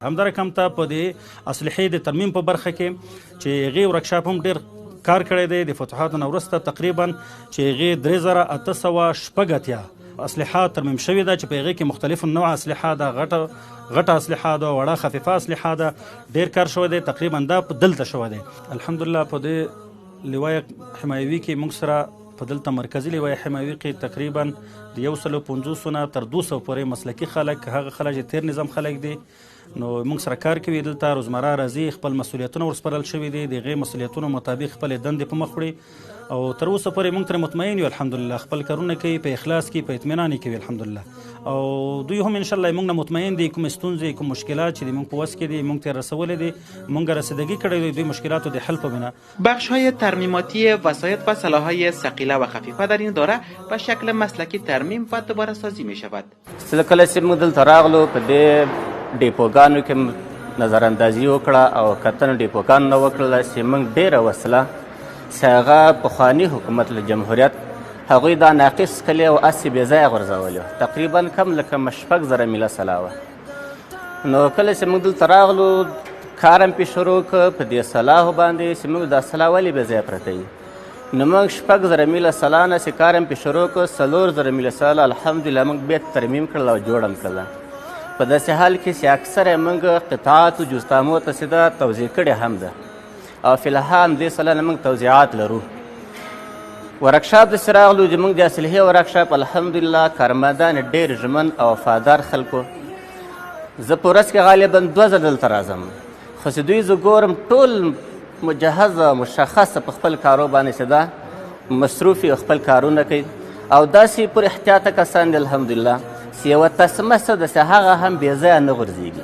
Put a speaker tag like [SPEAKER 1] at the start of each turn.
[SPEAKER 1] همدا رقم ته په دې اسلحې د ترمیم په برخه کې چې هغې ورکشاپ هم ډېر کار کړی دی. د فتوحاتو نه وروسته تقریبا چې هغې 3886 اسلحه ترمیم شوې ده، چې په هغې کې مختلف نوع اسلحه ده، غټه غټه اسلحه ده، وړه خفیفه اسلحه ده، ډېر کار شوی دی. تقریبا دا په دلته شوی دی. الحمدلله په دې لوای حمایوي کې موږ سره په دلته مرکزي لوای حمایوي کې تقریبا د 150 نه تر 200 پورې مسلکي خلک، هغه خلک چې تیر نظام خلک دي، نو موږ سره کار کوي. دلته روزمره راځي، خپل مسولیتونه ورسپارل شوي دي، د هغې مسولیتونو مطابق خپلې دندې په مخ وړي او تر اوسه پورې موږ ترې مطمئن یو. الحمدلله خپل کارونه کوي، په اخلاص کې، په اطمینان یې کوي الحمدلله. او دوی هم انشاءالله موږ نه مطمئن دي. کوم ستونزې، کوم مشکلات چې موږ په وس کې دي، موږ ته رسولې دي، موږ رسیدګي کړې دي دوی مشکلاتو د حل په بنا.
[SPEAKER 2] بخش های ترمیماتی وسایط و سلاح‌های ثقیله و خفیفه در این اداره به شکل مسلکی ترمیم و دوباره سازی می شود.
[SPEAKER 3] کله چې موږ دلته راغلو، په دې ډیپوګانو کې نظراندازي وکړه او کتنه ډیپوګانو نه وکړله چې موږ ډېره وسله چې هغه پخواني حکومت له جمهوریت هغوی دا ناقص کلی او هسې بې ځایه غورځولې وه، تقریبا کم له کمه 6000 میله سلا وه. نو کله چې موږ دلته راغلو، کار هم پې شروع کړ په دې سلاحو باندې چې موږ دا سلاح ولې بې ځایه پرته وي. نو موږ 6000 میله سلاح نه چې کار هم پې شروع کړ، 4000 میله سلاح الحمدلله موږ بیا ترمیم کړله او جوړ هم کړله، په داسې حال کې چې اکثره موږ قطعاتو جزتامو ته چې ده توزیع کړې هم ده، او فی الحال دې سلاح نه موږ توزیعات لرو. ورکشاپ داسې راغلو چې موږ د اسلحې ورکشاپ الحمدلله کارمندان ډېر ژمن او وفادار خلکو. زه په ورځ کې غالبا 2 ځله دلته راځم، خو چې دوی زه ګورم ټول مجهز او مشخص په خپل کارو باندې چې ده مصروف او خپل کارونه کوي، او داسې پر احتیاطه کسان دي الحمدلله چې یوه تسمه څه ده چې هغه هم بې ځایه نه غورځېږي.